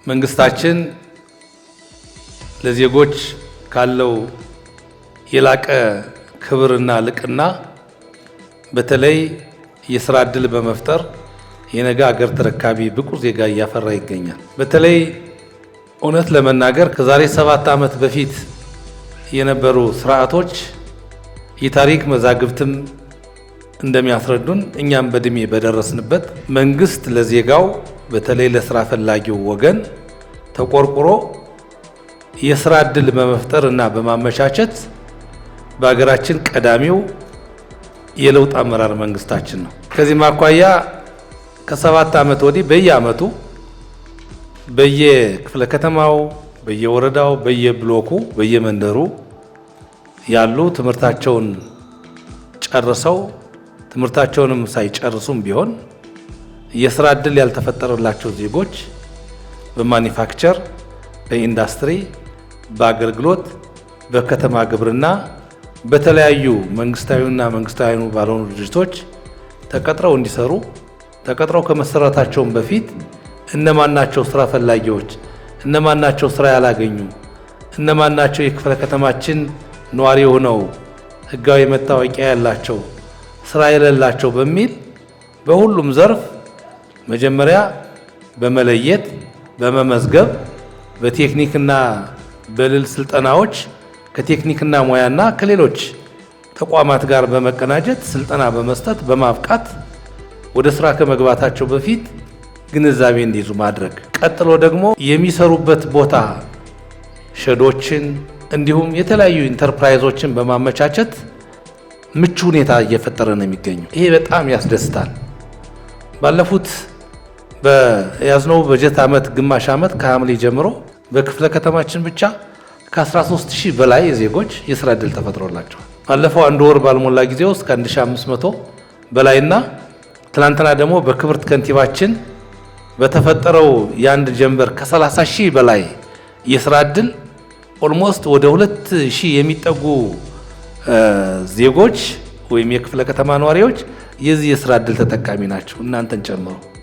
መንግስታችን ለዜጎች ካለው የላቀ ክብርና ልቅና በተለይ የስራ ዕድል በመፍጠር የነገ አገር ተረካቢ ብቁ ዜጋ እያፈራ ይገኛል። በተለይ እውነት ለመናገር ከዛሬ 7 ዓመት በፊት የነበሩ ስርዓቶች የታሪክ መዛግብትም እንደሚያስረዱን፣ እኛም በእድሜ በደረስንበት፣ መንግስት ለዜጋው በተለይ ለስራ ፈላጊው ወገን ተቆርቁሮ የስራ ዕድል በመፍጠር እና በማመቻቸት በሀገራችን ቀዳሚው የለውጥ አመራር መንግስታችን ነው። ከዚህም አኳያ ከ7 ዓመት ወዲህ በየዓመቱ በየክፍለ ከተማው፣ በየወረዳው፣ በየብሎኩ፣ በየመንደሩ ያሉ ትምህርታቸውን ጨርሰው ትምህርታቸውንም ሳይጨርሱም ቢሆን የስራ ዕድል ያልተፈጠረላቸው ዜጎች በማኒፋክቸር፣ በኢንዱስትሪ፣ በአገልግሎት፣ በከተማ ግብርና፣ በተለያዩ መንግስታዊና መንግስታዊ ባልሆኑ ድርጅቶች ተቀጥረው እንዲሰሩ፣ ተቀጥረው ከመሰራታቸውም በፊት እነማን ናቸው ስራ ፈላጊዎች፣ እነማን ናቸው ስራ ያላገኙ፣ እነማን ናቸው የክፍለ ከተማችን ነዋሪ ሆነው ህጋዊ መታወቂያ ያላቸው ስራ የሌላቸው በሚል በሁሉም ዘርፍ መጀመሪያ በመለየት፣ በመመዝገብ፣ በቴክኒክና በልል ስልጠናዎች ከቴክኒክና ሙያና ከሌሎች ተቋማት ጋር በመቀናጀት ስልጠና በመስጠት፣ በማብቃት፣ ወደ ስራ ከመግባታቸው በፊት ግንዛቤ እንዲይዙ ማድረግ። ቀጥሎ ደግሞ የሚሰሩበት ቦታ ሸዶችን እንዲሁም የተለያዩ ኢንተርፕራይዞችን በማመቻቸት ምቹ ሁኔታ እየፈጠረ ነው የሚገኘው። ይሄ በጣም ያስደስታል። ባለፉት በያዝነው በጀት ዓመት ግማሽ ዓመት ከሐምሌ ጀምሮ በክፍለ ከተማችን ብቻ ከ13 ሺህ በላይ ዜጎች የስራ ዕድል ተፈጥሮላቸዋል። ባለፈው አንድ ወር ባልሞላ ጊዜ ውስጥ ከ1500 በላይና ትናንትና ደግሞ በክብርት ከንቲባችን በተፈጠረው የአንድ ጀንበር ከ30 ሺህ በላይ የስራ ዕድል almost ወደ 2000 የሚጠጉ ዜጎች ወይም የክፍለ ከተማ ነዋሪዎች የዚህ የስራ ዕድል ተጠቃሚ ናቸው፣ እናንተን ጨምሮ።